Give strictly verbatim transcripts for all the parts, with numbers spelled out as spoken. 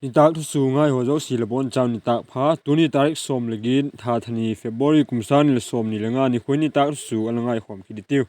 Nitâk thusua ngaihaw zosia la bawn chau nitâk pha. Tuni tarik sawm le giat, tha thani February kum sâng ni le sawmni le nga nikhua in nitâk thusua a la ngaikhawm kit i tiu.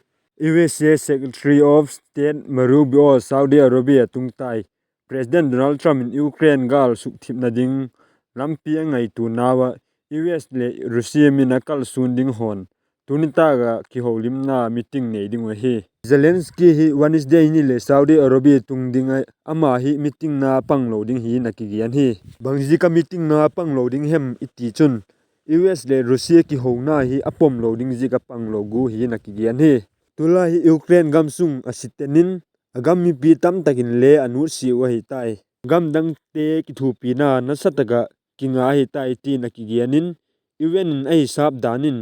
U S A Secretary of State Marco Rubio Saudi Arabia tung tai. President Donald Trump in Ukraine gâl sukthipna ding lampi a ngaituanau ah U S leh Russia min a kalsuan ding haw'n tuni tâk ah kiholimna meeting nei ding uh ahi. Zelensky hi Wednesday ni leh Saudi Arabia tung ding a, ama hi meetingna panglo ding hi'n a kigen hi. Bangziak ah meetingna panglo ding hem i ti chun, U S leh Russia kihona hi a pomlo ding ziak ah panglo gu hi'n a kigen hi. Tulai hi Ukraine gam sung a siten in, a gam mipi tamtak inle a nutsiau ahi tai. Gam dangte kithuapina nasa tak ah kinga ahi tai ti'n a kigen in, U N in a hisap dan in,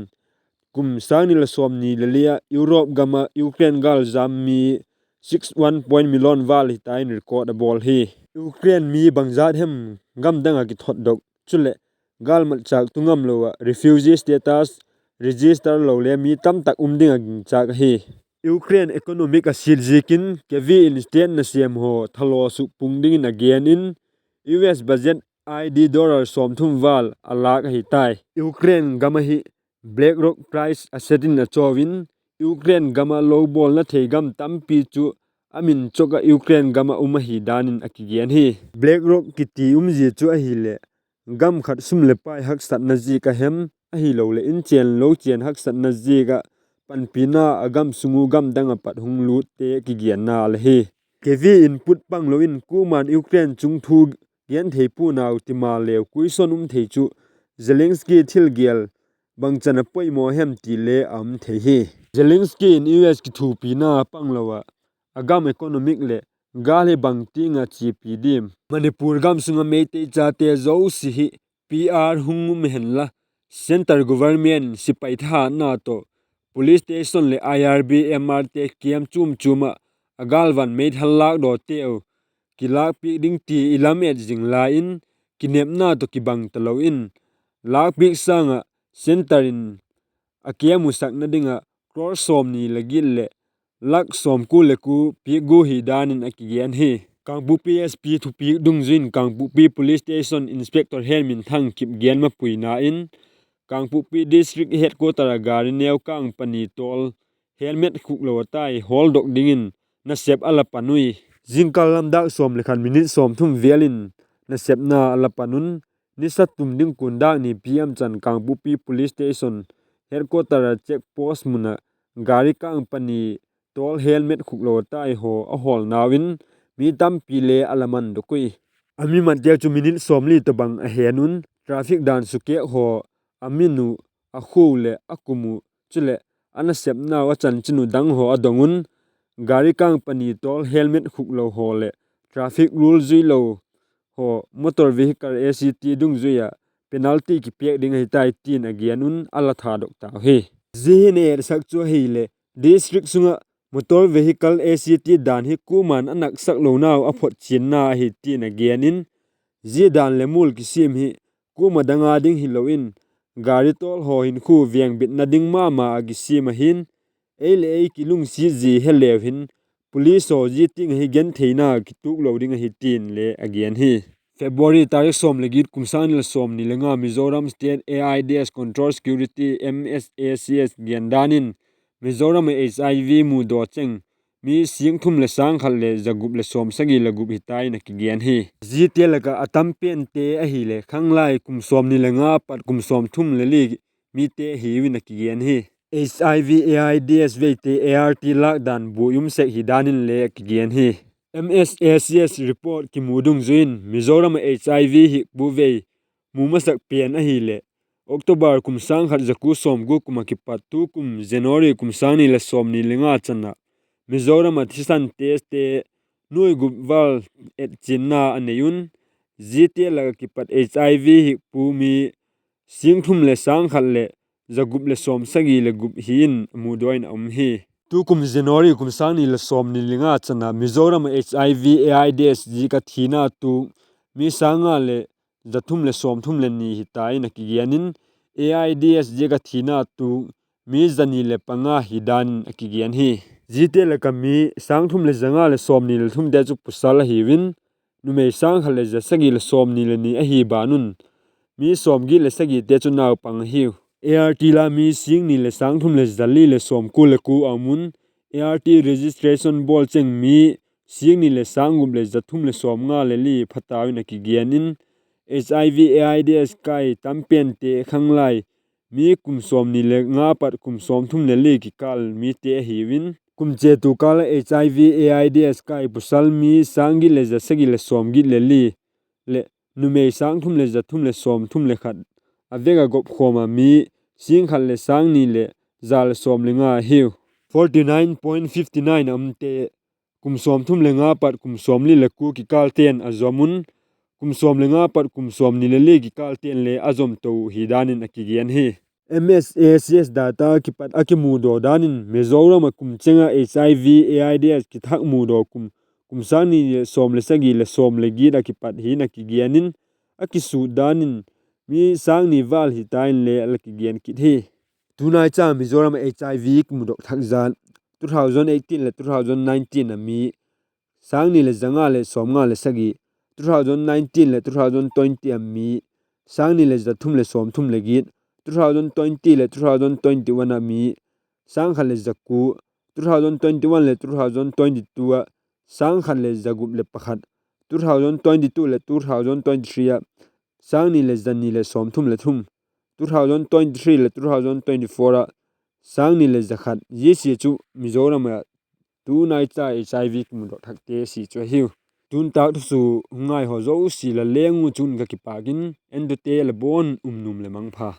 kum sâng ni le sawmni le li ah Europe gam ah Ukraine gâl jam mi six one point million val hi ta in record a bawl hi. Ukraine mi bangzat hem gam dang ah kithotdok, chuleh gâl matchâk tu ngamlo ah refugee status register lo le mi tamtak um ding ah gingchâk ahi. Ukraine economic a siat ziakin Kyiv in state nasêm haw thalaw sukpung dingin a gen in, U S budget I D dollar sawmthum val a lâk ahi tai. Ukraine gam ahi BlackRock prize a set in a chau in, Ukraine gam ah lo bawlna thei gam tampi chu a min chawk ah Ukraine gam ah um ahi dan in a kigen hi. BlackRock kiti umzia chu ahileh, gam khat sum leh pai haksatna ziak a hem, ahiloleh inchen lochen haksatna ziak ah panpina a gam sung uh gam dang ah pat hung lûtte kigenna la hi. Kyiv input panglo in kuama'n Ukraine chung thu gen thei puanau ti maleu, question um thei chu Zelensky thil gel bangchan a poimaw hem ti le a um thei hi. Zelensky in U S kithuapina panglo ah, a gam economic leh gâl hi bangtiang ah chiapi diam? Manipur gam sung ah Meitei chate zosia hi P R hung um henla, centre government sipai thahatna tawh police station leh I R B M R te kiam chuam chuam ah a gâlvan meithal lâkdawteu kilâkpiak ding ti i lam et zing lai in, kinepna tawh kibang talo in, lâkpiak sâng ah centre in a kiam u sakna ding ah crore sawmni le giat leh lakh sawmkua le kua piak gua hi dan in a kigen hi. Kangpokpi S P thupiak dungzui in Kangpokpi Police Station Inspector Henminthang Kipgen mapuina in, Kangpokpi District Headquarter ah gari neu kâng pani tawl helmet khuklo a tai hawldok dingin nasep a la pan ui. Zingkal lam dâk sawm le khat minute sawmthum vêl in nasepna a la pan un, nisa tum ding kuan dâk ni P M chan Kangpokpi Police Station Headquarter ah check post mun ah gari kâng pani tawl helmet khuklo a tai haw a hawlnau in mi tampi le a la mandok ui. A mi manteu chu minute sawmli tawhbang a hen un, traffic dan sukêk haw, a min uh, a khua uh leh a kum uh, chuleh a nasepnau a chanchin uh dang haw a dong un, gari kâng pani tawl helmet khuklo haw leh traffic rule zuilo haw, motor vehicle A C T dungzui ah penalty kipiak ding ahi tai ti'n a gen un a la thadok tau hi. Zia hin a etsak chu ahileh, district sung ah motor vehicle A C T dan hi kuama'n a naksak lonau a photchianna ahi ti'n a gen in, zia dan leh mual kisiam hi kuama dang a ding hilo in, gari tawl haw hinkhua vengbitna ding ma ma ah kisiam ahi'n, ei leh ei kilungsiat zia heleu hin, police haw zia tiang ahi gentheina kituak lo ding ahi ti'n le a gen hi. February tarik sawm le giat, kum sâng ni le sawmni le nga, Mizoram State AIDS Control Security, M S A C S, gen dan in, Mizoram ah H I V mudaw cheng mi sîng thum leh sâng khat leh za gup leh sawmsagi le gup hi ta in a kigen hi. Ziate lak ah a tam pente ahileh khanglai kum sawmni le nga pat kum sawmthum le li mite hiu in a kigen hi. H I V AIDS veite A R T lâk dan buai um sek hi dan in le a kigen hi. M S A C S report kimu dungzui in Mizoram ah H I V hikpu vei mu masak pen ahileh October kum sâng khat za kua sawmkua kum ah kipat tukum January kum sâng ni leh sawmni le nga chan ah Mizoram ah thisan testte nuai gup val etchianna a nei un, ziate lak ah kipat H I V hikpu mi sîng thum leh sâng khat leh za gup leh sawmsagi le gup hi in a mudaw in a um hi. Tukum January kum sâng ni leh sawmni le nga chan ah Mizoram ah H I V AIDS ziak ah thina tuk mi sâng nga leh za thum leh sawmthum le ni hi ta in a kigen in, AIDS ziak ah thina tuk mi za ni leh panga hi dan in a kigen hi. Ziate lak ah mi sâng thum leh za nga leh sawmni leh thumte chu pasal ahiu in, numei sâng khat leh za sagi leh sawmni leh ni ahi ban un, mi sawmgiat leh sagite chu naupang ahiu. ART la mi sîng ni leh sâng thum leh za li leh sawmkua leh kua a um un, ART registration bawl cheng mi sîng ni leh sâng gup leh za thum leh sawmnga leh li pha tau in a kigen in, HIV AIDS kai tam pente khanglai mi kum sawmni leh nga pat kum sawmthum leh li kikâl mite ahiu in, kum chiatu kâl ah HIV AIDS kai pasal mi sâng giat leh za sagi leh sawmgiat leh li leh numei sâng thum leh za thum leh sawmthum leh khat a vek ah gop khawm ah mi sîng khat leh sâng ni leh za leh sawm leh nga ahiu. Forty nine point fifty nine a umte kum sawmthum leh nga pat kum sawmli leh kua kikâlte'n a zom un, kum sawm leh nga pat kum sawmni leh li kikâlte'n le a zom to uh hi dan in a kigen hi. MSACS data kipat a kimudaw dan in Mizoram ah kum cheng ah HIV AIDS kithak mudaw kum, kum sâng ni leh sawm leh sagi leh sawm leh giat ah kipat hi'n a kigen in, a kisut dan in mi sâng ni vâl hi ta inle a la kigen kit hi. Tunaicha Mizoram ah HIV kimudok thak zat, two thousand eighteen leh two thousand nineteen a mi sâng ni leh za nga leh sawmnga leh sagi, two thousand nineteen leh two thousand twenty a mi sâng ni leh za thum leh sawmthum leh giat, two thousand twenty leh two thousand twenty-one a mi sâng khat leh za kua, two thousand twenty-one leh two thousand twenty-two ah sâng khat leh za gup leh pakhat, two thousand twenty-two leh two thousand twenty-three ah sâng ni leh za ni leh sawmthum leh thum, two thousand twenty-three leh two thousand twenty-four ah sâng ni leh za khat, zia sia chu Mizoram ah tunaicha HIV kimudok thakte sia chu ahiu. Tuntâk thusuak hung ngaihaw zosia la leng u chun ka kipâk in, entute la bawn um nuam leh mangpha.